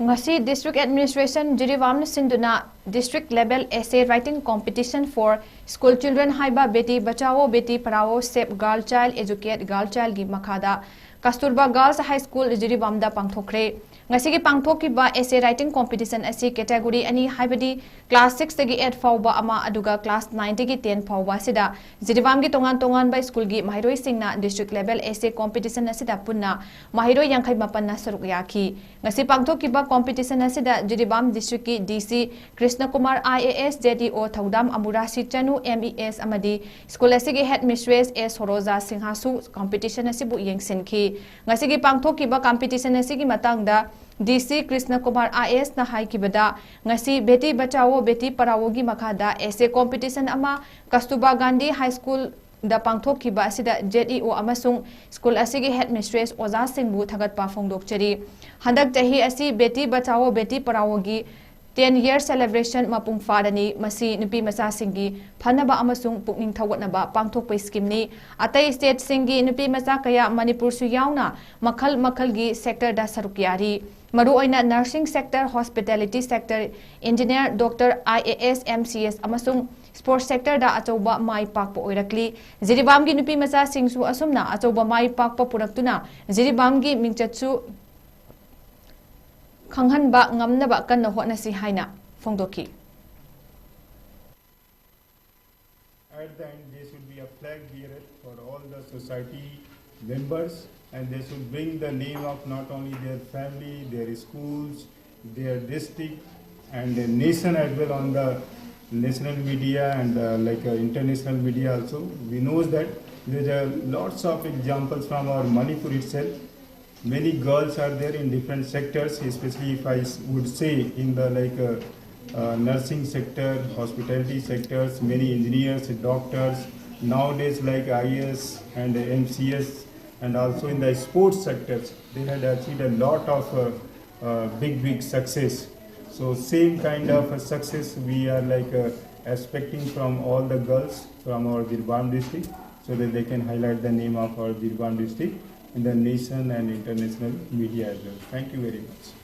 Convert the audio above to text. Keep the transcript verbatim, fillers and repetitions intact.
ꯉꯁꯤ District Administration ꯖꯤꯔꯤꯕꯥꯝꯅ ꯁꯤꯟꯗꯨꯅ District Level Essay Writing Competition for School Children ꯍꯥꯏꯕ Beti Bachao Beti Padhao Save Girl Child Educate Girl Child ꯒꯤ ꯃꯈꯥꯗ Kasturba Girls High School ꯖꯤꯔꯤꯕꯥꯝꯗ ꯄꯥꯡꯊꯣꯛꯈ꯭ꯔꯦ꯫ ꯉꯁꯤꯒꯤ ꯄꯥꯡꯊꯣꯛꯈꯤꯕ essay writing competition ꯑꯁꯤ category ꯑꯅꯤ, ꯍꯥꯏꯕꯗꯤ class six ꯇꯒꯤ eight ꯐꯥꯎꯕ ꯑꯃ, ꯑꯗꯨꯒ class nine ꯗꯒꯤ ten ꯐꯥꯎꯕ ꯑꯁꯤꯗ ꯖꯤꯔꯤꯕꯥꯝꯒꯤ ꯇꯣꯉꯥꯟ ꯇꯣꯉꯥꯟꯕ ꯁ꯭ꯀꯨꯜꯒꯤ ꯃꯍꯩꯔꯣꯏꯁꯤꯡꯅ district level essay competition ꯑꯁꯤꯗ ꯄꯨꯟꯅ ꯃꯍꯩꯔꯣꯏ ꯌꯥꯡꯈꯩ ꯃꯥꯄꯟꯅ ꯁꯔꯨꯛ ꯌꯥꯈꯤ꯫ ꯉꯁꯤ ꯄꯥꯡꯊꯣꯛꯈꯤꯕ competition ꯑꯁꯤꯗ ꯖꯤꯔꯤꯕꯥꯝ district ꯀꯤ D C Krishna Kumar I A S, Z E O ꯊꯧꯗꯥꯝ ꯑꯃꯨꯔꯥꯁꯤ ꯆꯅꯨ M E S ꯑꯃꯗꯤ ꯁ꯭ꯀꯨꯜ ꯑꯁꯤꯒꯤ head mistress A ꯁꯣꯔꯣꯖꯥ ꯁꯤꯡꯍꯥꯁꯨ competition ꯑꯁꯤꯕꯨ ꯌꯦꯡꯁꯤꯟꯈꯤ꯫ ꯉꯁꯤꯒꯤ ꯄꯥꯡꯊꯣꯛꯈꯤꯕ competition ꯑꯁꯤꯒꯤ ꯃꯇꯥꯡꯗ D C Krishna Kumar I A S ꯅ ꯍꯥꯏꯈꯤꯕꯗ, ꯉꯁꯤ Beti Bachao Beti Padhao ꯒꯤ ꯃꯈꯥꯗ essay competition ꯑꯃ Kasturba Gandhi High School ꯗ ꯄꯥꯡꯊꯣꯛꯈꯤꯕ ꯑꯁꯤꯗ Z E O ꯑꯃꯁꯨꯡ ꯁ꯭ꯀꯨꯜ ꯑꯁꯤꯒꯤ head mistress ꯑꯣꯖꯥꯁꯤꯡꯕꯨ ꯊꯥꯒꯠꯄ ꯐꯣꯡꯗꯣꯛꯆꯔꯤ꯫ ꯍꯟꯗꯛ ꯆꯍꯤ ꯑꯁꯤ Beti Bachao Beti Padhao ꯒꯤ ten year celebration ꯃꯄꯨꯡ ꯐꯥꯔꯅꯤ꯫ ꯃꯁꯤ ꯅꯨꯄꯤ ꯃꯆꯥꯁꯤꯡꯒꯤ ꯐꯅꯕ ꯑꯃꯁꯨꯡ ꯄꯨꯛꯅꯤꯡ ꯊꯧꯒꯠꯅꯕ ꯄꯥꯡꯊꯣꯛꯄ scheme ꯅꯤ꯫ ꯑꯇꯩ state ꯁꯤꯡꯒꯤ ꯅꯨꯄꯤ ꯃꯆꯥ ꯀꯌꯥ, ꯃꯅꯤꯄꯨꯔꯁꯨ ꯌꯥꯎꯅ, ꯃꯈꯜ ꯃꯈꯜꯒꯤ sector ꯗ ꯁꯔꯨꯛ ꯌꯥꯔꯤ꯫ ꯃꯔꯨꯑꯣꯏꯅ nursing sector, hospitality sector, engineer, doctor, I A S, M C S ꯑꯃꯁꯨꯡ sports sector ꯗ ꯑꯆꯧꯕ ꯃꯥꯏ ꯄꯥꯛꯄ ꯑꯣꯏꯔꯛꯂꯤ꯫ ꯖꯤꯔꯤꯕꯥꯝꯒꯤ ꯅꯨꯄꯤ ꯃꯆꯥꯁꯤꯡꯁꯨ ꯑꯁꯨꯝꯅ ꯑꯆꯧꯕ ꯃꯥꯏ ꯄꯥꯛꯄ ꯄꯨꯔꯛꯇꯨꯅ ꯖꯤꯔꯤꯕꯥꯝꯒꯤ ꯃꯤꯡꯆꯠꯁꯨ ꯈꯪꯍꯟꯕ ꯉꯝꯅꯕ ꯀꯟꯅ ꯍꯣꯠꯅꯁꯤ ꯍꯥꯏꯅ ꯐꯣꯡꯗꯣꯛꯈꯤ꯫ At the end, there should be a flag bearer for all the society members, and they should bring the name of not only their family, their schools, their district, and the nation as well on the national media and uh, like uh, international media also. We know that there are lots of examples from our Manipur itself. Many girls are there in different sectors, especially if I s- would say in the like uh, uh, nursing sector, hospitality sectors, many engineers, doctors, nowadays like I A S and M C S, and also in the sports sectors, they had achieved a lot of uh, uh, big, big success. So same kind of a success we are like uh, expecting from all the girls from our Jiribam district, so that they can highlight the name of our Jiribam district in the nation and international media as well. Thank you very much.